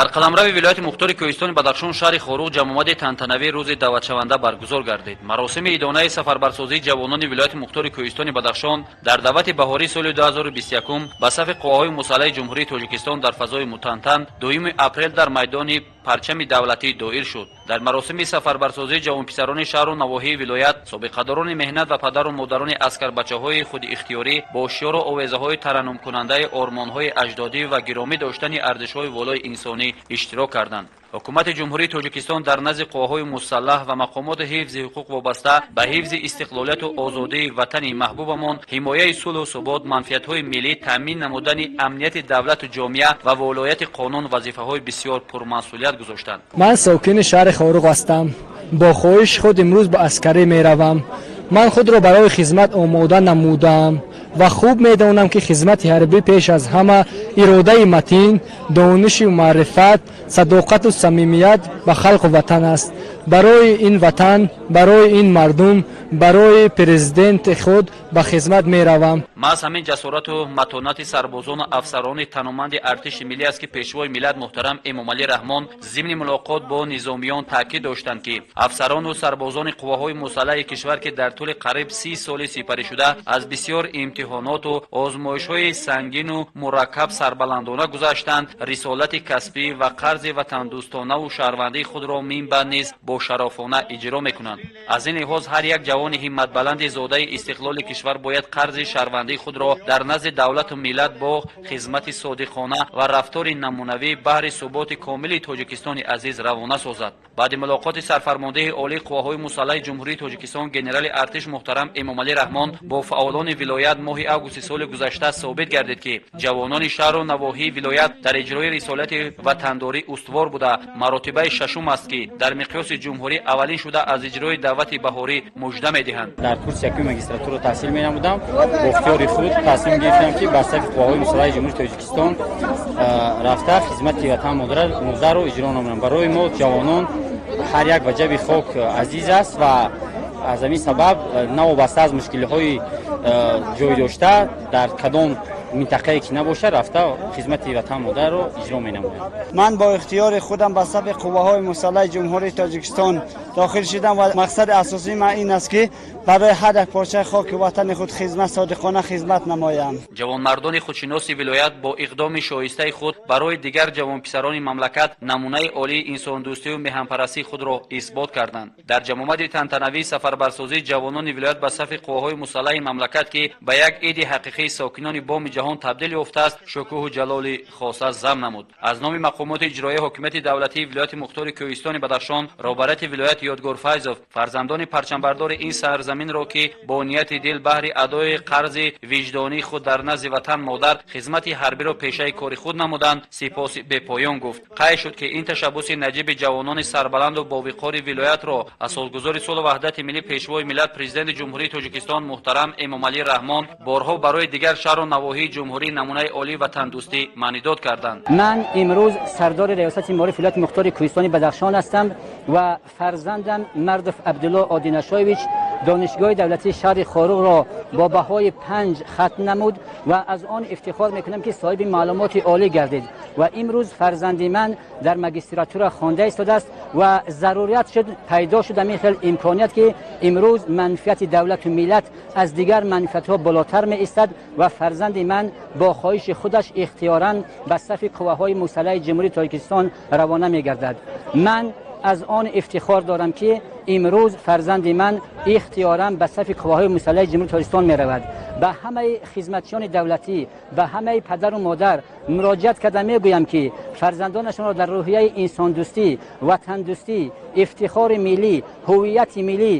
Дар қаламрави вилояти мухтори Кӯҳистони Бадахшон, шаҳри Хоруғ, ҷамъомади тантанавии рӯзи даъватшаванда баргузор гардид. Маросими идонаи сафарбарсозии ҷавонони вилояти мухтори Кӯҳистони Бадахшон дар даъвати баҳории соли 2021 ба сафи қувваҳои мусаллаҳи Ҷумҳурии Тоҷикистон дар фазои мутантан 2 апрел дар майдони парчами давлатӣ доир шуд. Дар маросими сафарбарсозии ҷавонписарони шаҳру навоҳии вилоят, собиқадорони меҳнат ва падару модарони аскарбачаҳои худихтиёрӣ бо шиёру овезаҳои тараннумкунандаи ормонҳои аҷдодӣ ва гиромӣ доштани арзишҳои волои инсонӣ иштирок карданд. Ҳукумати Ҷумҳурии Тоҷикистон дар назди қувваҳои мусаллаҳ ва мақомоти ҳифзи ҳуқуқ вобаста ба ҳифзи истиқлолияту озодии ватани маҳбубамон, ҳимояи сулҳу субот, манфиатҳои миллӣ, таъмин намудани амнияти давлату ҷомеа ва волояти қонун вазифаҳои бисёр пурмасъулият гузоштанд. Ман сокини шаҳри Хоруғ ҳастам. Бо хоҳиши худ имрӯз ба аскарӣ меравам. Ман худро барои хизмат омода намудаам ва хуб медонам, ки хизмати ҳарбӣ пеш аз ҳама иродаи матин, донишу маърифат, садоқату самимият ба халқу ватан аст. Барои ин ватан, барои ин мардум, барои президенти худ ба хизмат меравам. Маҳз ҳамин ҷасорату матонати сарбозону афсарони тануманди артиши миллӣ аст, ки пешвои миллат муҳтарам Эмомалӣ Раҳмон зимни мулоқот бо низомиён таъкид доштанд, ки афсарону сарбозони қувваҳои мусаллаҳи кишвар, ки дар тӯли қариб 30 соли сипаришуда аз бисёр имтиҳоноту озмоишҳои сангину мураккаб сарбаландона гузаштанд, рисолати касбӣ ва қарзи ватандӯстонаву шаҳрвандии худро минбаъд низ бошарафона иҷро мекунанд. Аз ин лиҳоз ҳар як ҷавони ҳимматбаланди зодаи истиқлоли кишвар бояд қарзи шаҳрвандии худро дар назди давлату миллат бо хизмати содиқона ва рафтори намунавӣ баҳри суботи комили Тоҷикистони азиз равона созад. Баъди мулоқоти сарфармондеҳи олии қувваҳои мусаллаҳи Ҷумҳурии Тоҷикистон генерали артиш муҳтарам Эмомалӣ Раҳмон бо фаъолони вилоят моҳи августи соли гузашта собит гардид, ки ҷавонони шаҳру навоҳии вилоят дар иҷрои рисолати ватандорӣ устувор буда, маротибаи шашум аст, ки дар миқёси ҷумҳурӣ аввалин шуда аз иҷрои даъвати баҳорӣ мужда медиҳанд. Дар курси якуми магистратура таҳсил менамудам. Бо ихтиёри худ тасмим гирифтам, ки ба сафи қувваҳои мусаллаҳи Ҷумҳурии Тоҷикистон рафта, хизмати ватан модарро иҷро намоям. Барои мо ҷавонон ҳар як ваҷаби хок азиз аст ва аз ҳамин сабаб, новобаста аз мушкилиҳои ҷой дошта, дар кадом минтақае ки набошад, рафта хизмати ватан модарро иҷро менамоям. Ман бо ихтиёри худам ба сафи қувваҳои мусаллаҳи Ҷумҳурии Тоҷикистон дохил шудам ва мақсади асосии ман ин аст, ки барои ҳар як порчаи хоки ватани худ хизмат, содиқона хизмат намоям. Ҷавонмардони худшиноси вилоят бо иқдоми шоистаи худ барои дигар ҷавонписарони мамлакат намунаи олии инсондӯстию меҳанпарастии худро исбот карданд. Дар ҷамъомади тантанавии сафарбарсозии ҷавонони вилоят ба сафи қувваҳои мусаллаҳи мамлакат, ки ба як иди ҳақиқии сокинони боми ҷаҳон табдил ёфтааст, шукӯҳу ҷалоли хоса зам намуд. Аз номи мақомоти иҷроияи ҳокимияти давлатии вилояти мухтори Кӯҳистони Бадахшон роҳбарияти вилоят Ёдгор Файзов фарзандони парчамбардори ин сарзаминро, ки бо нияти дил баҳри адои қарзи виҷдонии худ дар назди ватан модар хизмати ҳарбиро пешаи кори худ намуданд, сипоси бепоён гуфт. Қайд шуд, ки ин ташаббуси наҷиби ҷавонони сарбаланду бовиқори вилоятро асосгузори сулҳу ваҳдати миллӣ, пешвои миллат, президенти Ҷумҳурии Тоҷикистон муҳтарам Эмомалӣ Раҳмон борҳо барои дигар шаҳру навоҳии ҷумҳурӣ намунаи олии ватандӯстӣ маънидод карданд. Ман имрӯз сардори риёсати маориф вилояти мухтори Кӯҳистони Бадахшон ҳастам ва фарзандам Мардов Абдулло Одинашоевич донишгоҳи давлатии шаҳри Хоруғро бо баҳои 5 хатм намуд ва аз он ифтихор мекунам, ки соҳиби маълумоти олӣ гардид ва имрӯз фарзанди ман дар магистратура хонда истодааст ва зарурият шуд, пайдо шуд ҳамин хел имконият, ки имрӯз манфиати давлату миллат аз дигар манфиатҳо болотар меистад ва фарзанди ман бо хоҳиши худаш ихтиёран ба сафи қувваҳои мусаллаҳи Ҷумҳурии Тоҷикистон равона мегардад. Ман аз он ифтихор дорам, ки имрӯз фарзанди ман ихтиёран ба сафи қувваҳои мусаллаҳи Ҷумҳурии Тоҷикистон меравад. Ба ҳамаи хизматчиёни давлатӣ, ба ҳамаи падару модар муроҷиат карда мегӯям, ки фарзандонашонро дар рӯҳияи инсондӯстӣ, ватандӯстӣ, ифтихори миллӣ, ҳуввияти миллӣ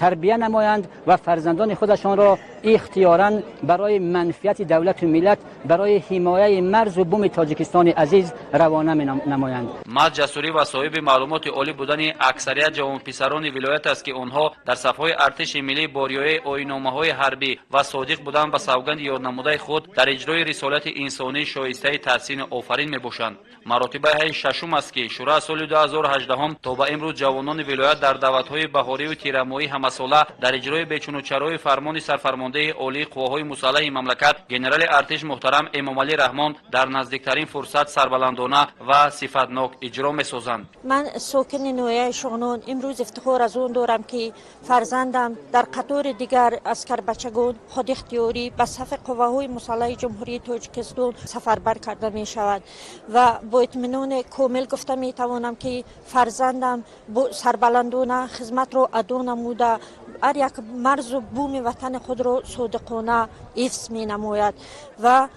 тарбия намоянд ва фарзандони худашонро ихтиёран барои манфиати давлату миллат, барои ҳимояи марзу буми Тоҷикистони азиз равона намоянд. Маҳз ҷасурӣ ва соҳиби маълумоти олӣ будани аксарият ҷавонписарони вилоят аст, ки онҳо дар сафҳои артиши миллӣ бо риояи оинномаҳои ҳарбӣ ва содиқ будан ба савганди ёднамудаи худ дар иҷрои рисолати инсонӣ шоистаи таҳсину офарин мебошанд. Маротибаи шашум аст, ки шурӯъ аз соли 2018 то ба имрӯз ҷавонони вилоят дар даъватҳои баҳорию тирамоҳӣ ҳамасола дар иҷрои бечунучарои фармони сарфармондеҳи Сарфармондеҳи Олии Қувваҳои Мусаллаҳи мамлакат генерали артиш муҳтарам Эмомалӣ Раҳмон дар наздиктарин фурсат сарбаландона ва сифатнок иҷро месозанд. Ман сокини ноҳияи Шуғнон имрӯз ифтихор аз он дорам, ки фарзандам дар қатори дигар аскарбачагон худихтиёрӣ ба сафи Қувваҳои Мусаллаҳи Ҷумҳурии Тоҷикистон сафарбар карда мешавад ва бо итминони комил гуфта метавонам, ки фарзандам сарбаландона хизматро адо намуда, ҳар як марзу буми ватани худро содиқона ҳифз менамояд ва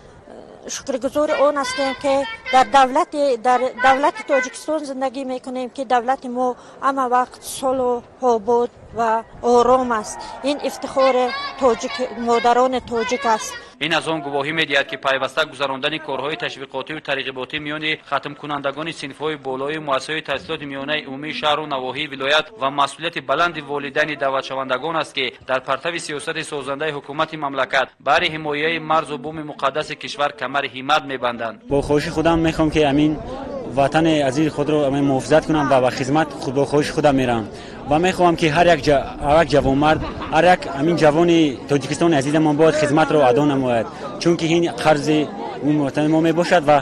шукргузори он ҳастем, ки дар давлати Тоҷикистон зиндагӣ мекунем, ки давлати мо ҳама вақт сулҳу обод ва ором аст. Ин ифтихори тоҷик, модарони тоҷик аст. Ин аз он гувоҳӣ медиҳад, ки пайваста гузарондани корҳои ташвиқотию тарғиботӣ миёни хатмкунандагони синфҳои болои муассисаҳои таҳсилоти миёнаи умумии шаҳру навоҳии вилоят ва масъулияти баланди волидайни даъватшавандагон аст, ки дар партави сиёсати созандаи ҳукумати мамлакат баҳри ҳимояи марзу буми муқаддаси кишвар камари ҳиммат мебанданд. Бо хоҳиши худам мехоҳам, ки ҳамин ватани азизи худро муҳофизат кунам ва ба хизмат бо хоҳиши худам меравам ва мехоҳам, ки ҳар як ҷавонмард, ҳар як ҳамин ҷавони Тоҷикистони азизамон бояд хизматро адо намояд, чунки ин қарзи ватани мо мебошад ва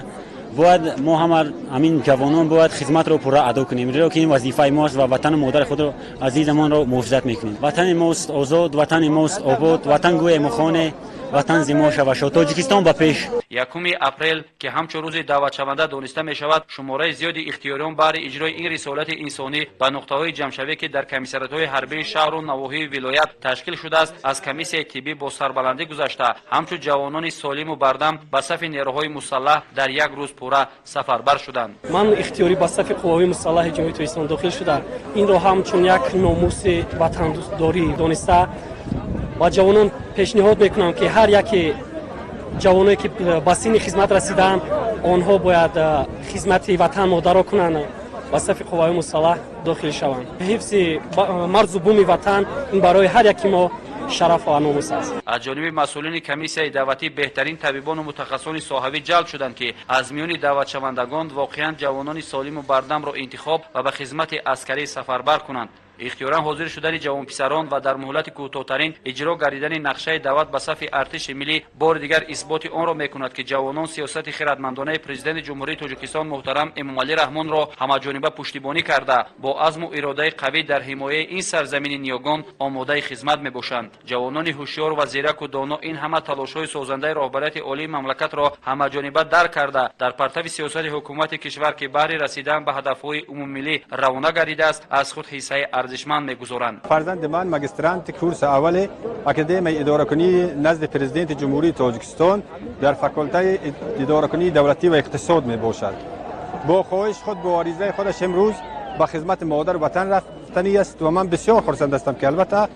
бояд мо ҳама ҳамин ҷавонон бояд хизматро пурра адо кунем, зеро ки ин вазифаи мост ва ватану модари худро азизамонро муҳофизат мекунем. Ватани мост озод, ватани мост обод, ватан гӯему хонем, ватан зи мо шава шод, Тоҷикистон ба пеш! 1 апрел, ки ҳамчун рӯзи даъватшаванда дониста мешавад, шумораи зиёди ихтиёриён баҳри иҷрои ин рисолати инсонӣ ба нуқтаҳои ҷамъшавӣ, ки дар комиссариятҳои ҳарбии шаҳру навоҳии вилоят ташкил шудааст, аз комиссияи тиббӣ бо сарбаландӣ гузашта, ҳамчун ҷавонони солиму бардам ба сафи нерӯҳои мусаллаҳ дар як рӯз пурра сафарбар шуданд. Ман ихтиёрӣ ба сафи Қувваҳои Мусаллаҳи Ҷумҳурии Тоҷикистон дохил шуда, инро ҳамчун як номуси ватандӯстдорӣ дониста, ба ҷавонон пешниҳод мекунам, ки ҳар яке ҷавоное, ки ба синни хизмат расидаанд, онҳо бояд хизмати ватан модаро кунанд, ба сафи қувваҳои мусаллаҳ дохил шаванд. Ҳифзи марзу буми ватан ин барои ҳар яки мо шараф ва номус аст. Аз ҷониби масъулини комиссияи даъватӣ беҳтарин табибону мутахассисони соҳавӣ ҷалб шуданд, ки аз миёни даъватшавандагон воқеан ҷавонони солиму бардамро интихоб ва ба хизмати аскарӣ сафарбар кунанд. Ихтиёран ҳозир шудани ҷавонписарон ва дар муҳлати кӯтоҳтарин иҷро гардидани нақшаи даъват ба сафи артиши миллӣ бори дигар исботи онро мекунад, ки ҷавонон сиёсати хиратмандонаи Президенти Ҷумҳурии Тоҷикистон муҳтарам Эмомалӣ Раҳмонро ҳамаҷониба пуштибонӣ карда, бо азму иродаи қавӣ дар ҳимояи ин сарзамини ниёгон омодаи хизмат мебошанд. Ҷавонони ҳушёр ва зираку доно ин ҳама талошҳои созандаи роҳбарияти олии мамлакатро ҳамаҷониба дарк карда, дар партави сиёсати ҳукумати кишвар, ки баҳри расидан ба ҳадафҳои умумимиллӣ равона гардидааст, аз худ ҳиссаи арзишманд мегузоранд. Фарзанди ман магистранти курси аввали Академияи идоракунии назди Президенти Ҷумҳурии Тоҷикистон дар факултаи идоракунии давлатӣ ва иқтисод мебошад. Бо хоҳиш худ, бо аризаи худаш имрӯз ба хизмати модару ватан рафтанӣ аст ва ман бисёр хурсанд ҳастам, ки албатта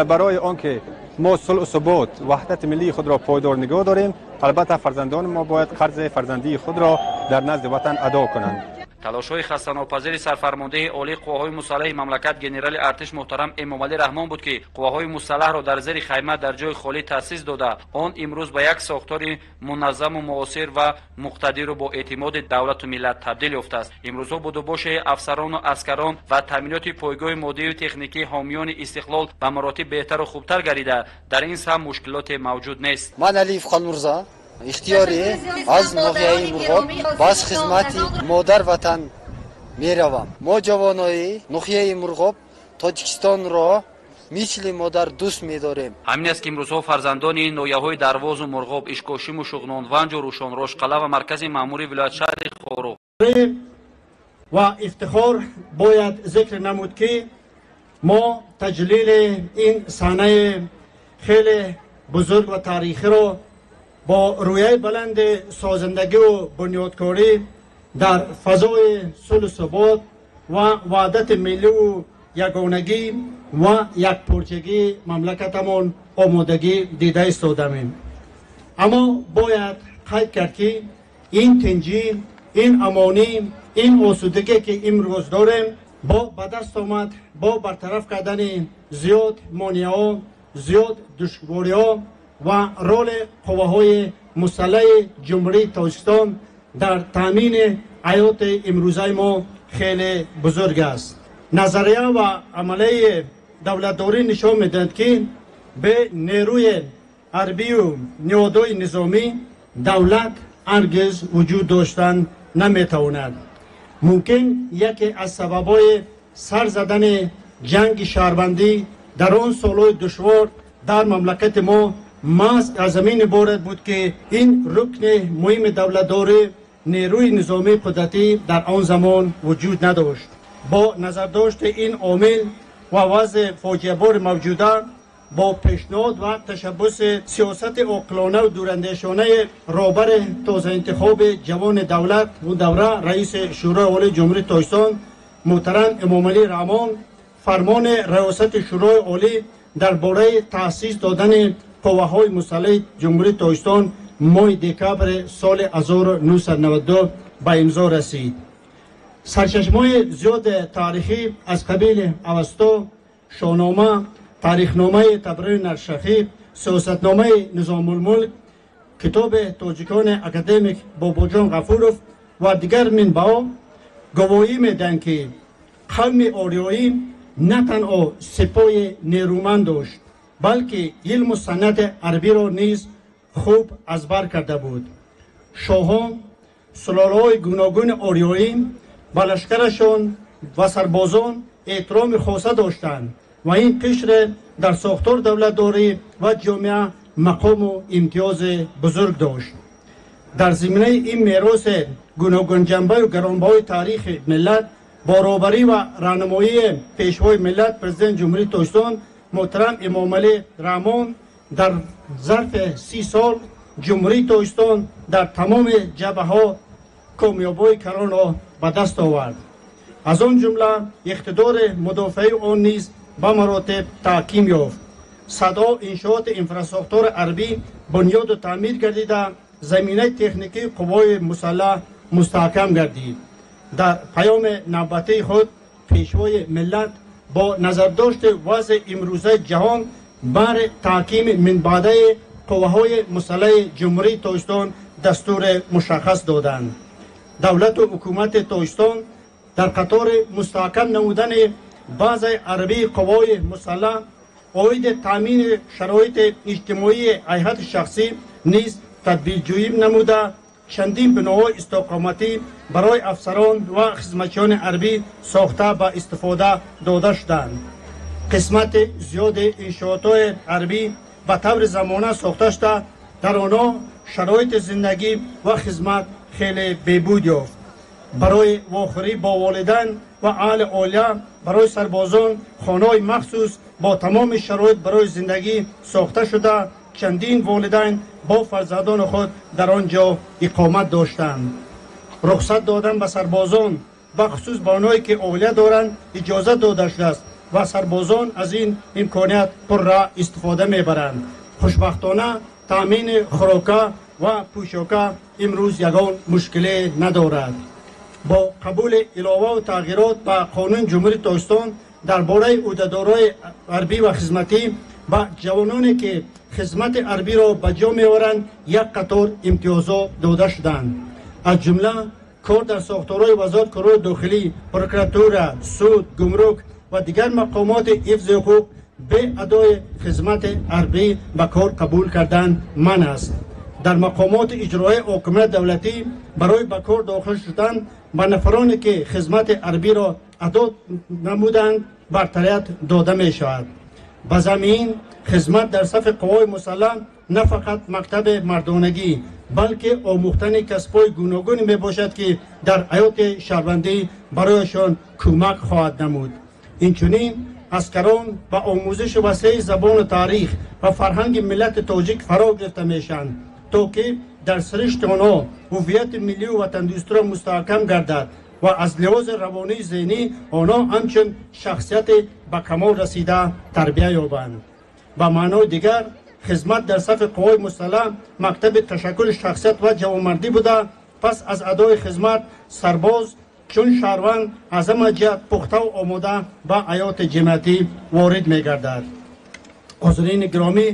барои он ки мо сулҳу субот, ваҳдати миллии худро пойдор нигоҳ дорем, албатта фарзандони мо бояд қарзи фарзандии худро дар назди ватан адо кунанд. Талошҳои хастанопазири Сарфармондеҳи Олии Қувваҳои Мусаллаҳи мамлакат генерали артиш муҳтарам Эмомалӣ Раҳмон буд, ки қувваҳои мусаллаҳро дар зери хайма дар ҷои холӣ таъсис дода, он имрӯз ба як сохтори муназзаму муосир ва муқтадиру бо эътимоди давлату миллат табдил ёфтааст. Имрӯзҳо будубоши афсарону аскарон ва таъминоти пойгоҳи моддию техникии ҳомиёни истиқлол ба маротиб беҳтару хубтар гардида, дар ин самт мушкилоте мавҷуд нест. Ман Алиев Холмурзо, ихтиёрӣ аз ноҳияи Мурғоб ба хизмати модар ватан меравам. Мо ҷавонои ноҳияи Мурғоб Тоҷикистонро мисли модар дӯст медорем. Ҳамин аст, ки имрӯзҳо фарзандони ноҳияҳои Дарвозу Мурғоб, Ишкошиму Шуғнон, Ванҷу Рӯшон, Рошқалъа ва маркази маъмурии вилоят шаҳри Хоруғ Ва ифтихор бояд зикр намуд, ки мо таҷлили ин саҳнаи хеле бузург ва таърихиро бо рӯяи баланди созандагиву бунёдкорӣ дар фазои сулҳу субот ва ваҳдати милливу ягонагӣ ва якпорчагии мамлакатамон омодагӣ дида истодаем. Аммо бояд қайд кард, ки ин тинҷӣ, ин амонӣ, ин осудагие, ки имрӯз дорем, бо ба даст омад бо бартараф кардани зиёд монеаҳо, зиёд душвориҳо ва роли қувваҳои мусаллаҳи Ҷумҳурии Тоҷикистон дар таъмини ҳаёти имрӯзаи мо хеле бузург аст. Назария ва амалияи давлатдорӣ нишон медиҳад, ки бе нерӯи ҳарбию ниҳодҳои низомӣ давлат ҳаргиз вуҷуд доштан наметавонад. Мумкин яке аз сабабҳои сар задани ҷанги шаҳрвандӣ дар он солҳои душвор дар мамлакати мо маҳз аз ҳамин иборат буд, ки ин рукни муҳими давлатдорӣ, нерӯи низомии қудратӣ дар он замон вуҷуд надошт. Бо назардошти ин омил ва вазъи фоҷиабори мавҷуда, бо пешниҳод ва ташаббуси сиёсати оқилонаву дурандешонаи роҳбари тозаинтихоби ҷавони давлат, он давра раиси Шӯрои Олии Ҷумҳурии Тоҷикистон муҳтарам Эмомалӣ Раҳмон, фармони Раёсати Шӯрои Олӣ дар бораи таъсис додани қувваҳои мусаллаҳи Ҷумҳурии Тоҷикистон моҳи декабри соли 1992 ба имзо расид. Сарчашмаҳои зиёди таърихӣ аз қабили Авасто, Шоҳнома, таърихномаи Табарии Наршахӣ, сиёсатномаи Низомулмулк, китоби тоҷикони академик Бобоҷон Ғафуров ва дигар минбаъҳо гувоҳӣ медиҳанд, ки қавми ориёӣ на танҳо сипоҳи нерӯманд дошт, балки илму санъати ҳарбиро низ хуб аз бар карда буд. Шоҳон, сулолаҳои гуногуни ориёӣ ба лашкарашон ва сарбозон эҳтироми хоса доштанд ва ин қишре дар сохтори давлатдорӣ ва ҷомеа мақому имтиёзи бузург дошт. Дар зиминаи ин мероси гуногунҷанбаю гаронбаҳои таърихи миллат, бо роҳбарӣ ва раҳнамоии Пешвои миллат, Президенти Ҷумҳурии Тоҷикистон муҳтарам Эмомалӣ Раҳмон, дар зарфи 30 сол Ҷумҳурии Тоҷикистон дар тамоми ҷабҳаҳо комёбиҳои калонро ба даст овард. Аз он ҷумла иқтидори мудофиаи он низ ба маротиб таҳким ёфт. Садҳо иншооти инфрасохтори ҳарбӣ бунёду таъмир гардида, заминаи техникии қувваҳои мусаллаҳ мустаҳкам гардид. Дар паёми навбатии худ Пешвои миллат бо назардошти вазъи имрӯзаи ҷаҳон баҳри таҳкими минбаъдаи қувваҳои мусаллаҳи Ҷумҳурии Тоҷикистон дастури мушаххас доданд. Давлату ҳукумати Тоҷикистон дар қатори мустаҳкам намудани баъзаи ҳарбии қувваҳои мусаллаҳ, оиди таъмини шароити иҷтимоии ҳайати шахсӣ низ тадбирҷӯӣ намуда, чандин биноҳои истиқоматӣ барои афсарон ва хизматчиёни ҳарбӣ сохта ба истифода дода шуданд. Қисмати зиёди иншоотҳои ҳарбӣ ба таври замона сохта шуда, дар онҳо шароити зиндагӣ ва хизмат хеле беҳбуд ёфт. Барои вохӯрӣ бо волидайн ва аҳли оила барои сарбозон хонаҳои махсус бо тамоми шароит барои зиндагӣ сохта шуда, чандин волидайн бо фарзандони худ дар он ҷо иқомат доштанд. Рухсат додан ба сарбозон, бахусус ба онҳое ки оила доранд, иҷозат дода шудааст ва сарбозон аз ин имконият пурра истифода мебаранд. Хушбахтона, таъмини хӯрока ва пӯшока имрӯз ягон мушкиле надорад. Бо қабули иловаву тағйирот ба Қонуни Ҷумҳурии Тоҷикистон дар бораи ӯҳдадорҳои ҳарбӣ ва хизматӣ, ба ҷавононе ки хизмати ҳарбиро ба ҷо меоранд, як қатор имтиёзҳо дода шуданд. Аз ҷумла кор дар сохторҳои Вазорати корҳои дохилӣ, прокуратура, суд, гумрук ва дигар мақомоти ҳифзи ҳуқуқ бе адои хизмати ҳарбӣ ба кор қабул кардан манъ аст. Дар мақомоти иҷроияи ҳокимияти давлатӣ барои ба кор дохил шудан ба нафароне ки хизмати ҳарбиро адо намуданд, бартарият дода мешавад. Ба замин хизмат дар сафи қувваҳои мусаллаҳ на фақат мактаби мардонагӣ, балки омӯхтани касбҳои гуногуне мебошад, ки дар ҳаёти шаҳрвандӣ барояшон кӯмак хоҳад намуд. Инчунин аскарон ба омӯзиши васеи забону таърих ва фарҳанги миллати тоҷик фаро гирифта мешаванд, то ки дар сиришти онҳо ҳуввияти миллию ватандӯстиро мустаҳкам гардад ва аз лиҳози равонии зеҳнӣ онҳо ҳамчун шахсияте ба камол расида тарбия ёбанд. Ба маънои дигар, хизмат дар сафи қувваҳои мусаллаҳ мактаби ташаккули шахсият ва ҷавонмардӣ буда, пас аз адои хизмат сарбоз чун шаҳрванд аз ҳама ҷиҳат пухтаву омода ба ҳаёти ҷамъиятӣ ворид мегардад. Ҳозирини гиромӣ,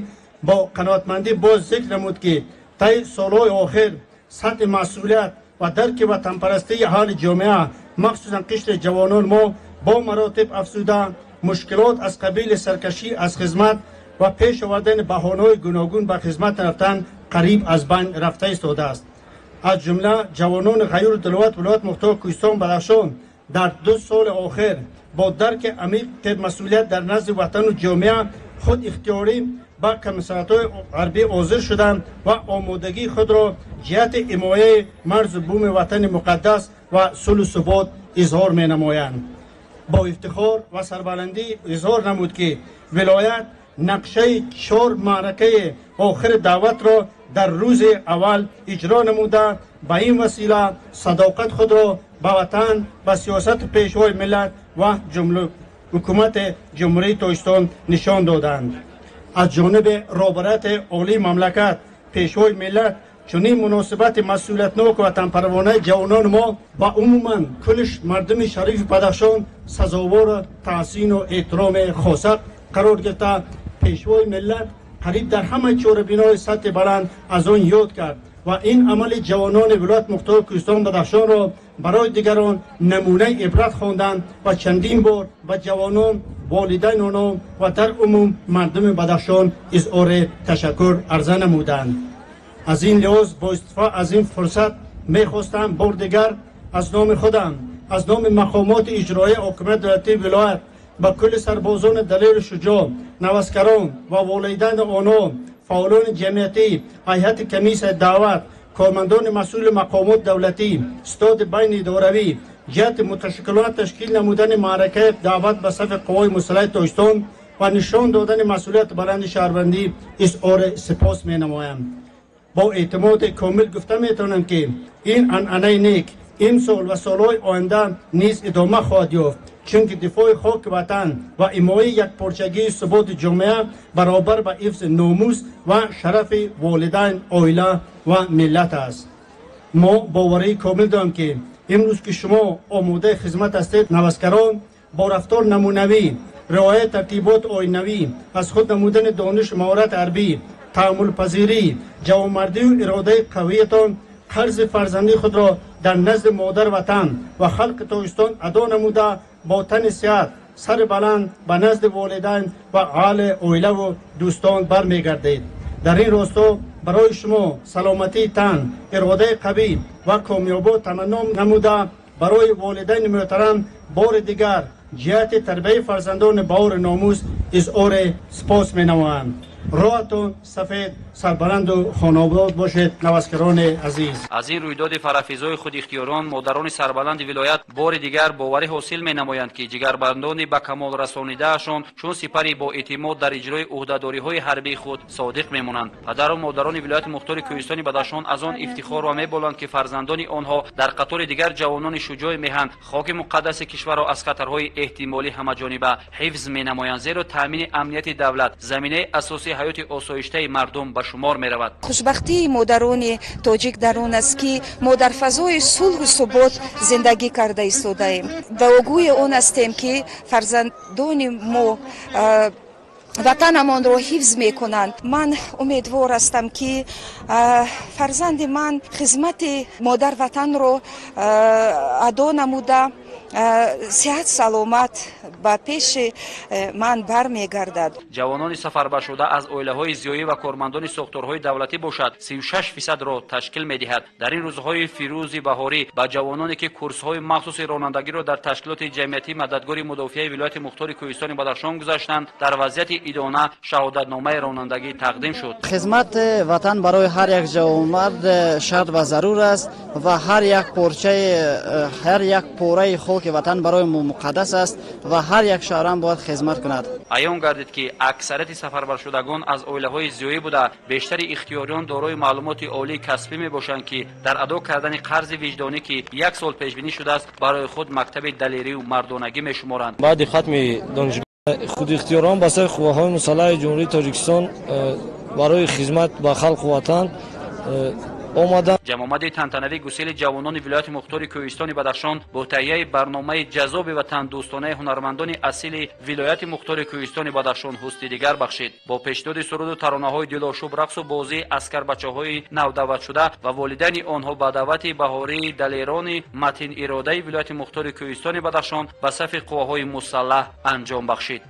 бо қаноатмандӣ боз зикр намуд, ки таи солҳои охир сатҳи масъулият ва дарки ватанпарастии аҳли ҷомеа, махсусан қишри ҷавонон мо, бо маротиб афзуда, мушкилот аз қабили саркашӣ аз хизмат ва пеш овардани баҳонаҳои гуногун ба хизмат рафтан қариб аз байн рафта истодааст. Аз ҷумла ҷавонони ғайюру даловат вилоят мухтори Кӯҳистон Бадахшон дар 2 соли охир бо дарки амиқи масъулият дар назди ватану ҷомеа худ ихтиёрӣ ба комиссариатҳои ҳарбӣ ҳозир шуданд ва омодагии худро ҷиҳати ҳимояи марзу буми ватани муқаддас ва сулҳу субот изҳор менамоянд. Бо ифтихор ва сарбаландӣ изҳор намуд, ки вилоят нақшаи 4 маъракаи охири даъватро дар рӯзи аввал иҷро намуда, ба ин васила садоқат худро ба ватан, ба сиёсати пешвои миллат ва ҳукумати Ҷумҳурии Тоҷикистон нишон доданд. Аз ҷониби роҳбарияти олии мамлакат, пешвои миллат чунин муносибати масъулиятнок ва ватанпарвонаи ҷавонони мо ва умуман кулли мардуми шарифи Бадахшон сазовори таҳсину эҳтироми хоса қарор гирифта, пешвои миллат қариб дар ҳамаи чорабинои сатҳи баланд аз он ёд кард ва ин амали ҷавонони вилоят мухтори Кӯҳистон Бадахшонро барои дигарон намунаи ибрат хонданд ва чандин бор ба ҷавонон, волидайни онҳо ва дар умум мардуми Бадахшон изҳори ташаккур арза намуданд. Аз ин лиҳоз бо истифода аз ин фурсат мехостам бор дигар аз номи худам, аз номи мақомоти иҷроияи ҳокимияти давлатии вилоят ба кулли сарбозони далеру шуҷоъ, наваскарон ва волидайни онҳо, фаъолони ҷамъиятӣ, ҳайати комиссияи даъват, кормандони масъули мақомоти давлатӣ, стоди байниидоравӣ ҷиҳати муташаккилона ташкил намудани маъракаи даъват ба сафи қувваҳои мусаллаҳи Тоҷикистон ва нишон додани масъулияти баланди шаҳрвандӣ изҳори сипос менамоям. Бо эътимоди комил гуфта метавонам, ки ин анъанаи нек имсол ва солҳои оянда низ идома хоҳад ёфт, чунки дифои хоки ватан ва ҳимояи якпорчагии суботи ҷомеа баробар ба ҳифзи номус ва шарафи волидайн, оила ва миллат аст. Мо боварии комил дорем, ки имрӯз ки шумо омодаи хизмат ҳастед, наваскарон бо рафтор намунавӣ, риояи тартиботи оинавӣ, аз худ намудани донишу маҳорати ҳарбӣ, таҳаммулпазирӣ, ҷавонмардию иродаи қавиятон қарзи фарзандии худро дар назди модар ватан ва халқи Тоҷикистон адо намуда, бо тани сиҳат, сари баланд ба назди волидайн ва аҳли оилаву дӯстон бармегардед. Дар ин росто барои шумо саломатии тан, иродаи қавӣ ва комёбо таманно намуда, барои волидайни муҳтарам бори дигар ҷиҳати тарбияи фарзандони баҳори номус изҳори сипос менамоям. Роҳатон сафед, сарбаланду хонаобод бошед, наваскарони азиз. Аз ин рӯйдоди фарафизои худихтиёрон модарони сарбаланди вилоят бори дигар боварӣ ҳосил менамоянд, ки ҷигарбандони ба камол расонидаашон чун сипари бо эътимод дар иҷрои ӯҳдадориҳои ҳарбии худ содиқ мемонанд. Падару модарони вилояти мухтори Кӯҳистони Бадахшон аз он ифтихор ва меболанд, ки фарзандони онҳо дар қатори дигар ҷавонони шуҷои меҳан хоки муқаддаси кишварро аз хатарҳои эҳтимолӣ ҳамаҷониба ҳифз менамоянд, зеро таъмини амнияти давлат заминаи асосии ҳаёти осоиштаи мардум ба шумор меравад. Хушбахтии модарони тоҷик дар он аст, ки мо дар фазои сулҳу субот зиндагӣ карда истодаем. Дуогӯи он ҳастем, ки фарзандони мо ватанамонро ҳифз мекунанд. Ман умедвор ҳастам, ки фарзанди ман хизмати модар ватанро адо намуда, сиҳат саломат ба пеши ман бармегардад. Ҷавонони сафарбаршуда аз оилаҳои зиёӣ ва кормандони сохторҳои давлатӣ бошад 36%-ро ташкил медиҳад. Дар ин рӯзҳои фирӯзи баҳорӣ ба ҷавононе, ки курсҳои махсуси ронандагиро дар ташкилоти ҷамъиятии мададгори мудофиаи вилояти мухтори Кӯҳистони Бадахшон гузаштанд, дар вазъияти идона шаҳодатномаи ронандагӣ тақдим шуд. Хизмати ватан барои ҳар як ҷавонмард шарт ва зарур аст ва ҳар як порчаи, ҳар як пораи хоки ватан барои мо муқаддас аст ва ҳар як шаҳрванд бояд хизмат кунад. Аён гардид, ки аксарияти сафарбаршудагон аз оилаҳои зиёӣ буда, бештари ихтиёриён дорои маълумоти олии касбӣ мебошанд, ки дар адо кардани қарзи виҷдонӣ, ки як сол пешбинӣ шудааст, барои худ мактаби далерию мардонагӣ мешуморанд. Баъди хатми донишгоҳ худихтиёрон ба сафи қувваҳои мусаллаҳи Ҷумҳурии Тоҷикистон барои хизмат ба халқу ватан омаданд. Ҷамъомади тантанавии гусели ҷавонони вилояти мухтори Кӯҳистони Бадахшон бо таҳияи барномаи ҷазоби ватандӯстонаи ҳунармандони асили вилояти мухтори Кӯҳистони Бадахшон ҳусни дигар бахшид. Бо пешниҳоди суруду таронаҳои дилошуб, рақсу бозии аскарбачаҳои навдаъватшуда ва волидайни онҳо ба даъвати баҳории далерони матин иродаи вилояти мухтори Кӯҳистони Бадахшон ба сафи қувваҳои мусаллаҳ анҷом бахшид.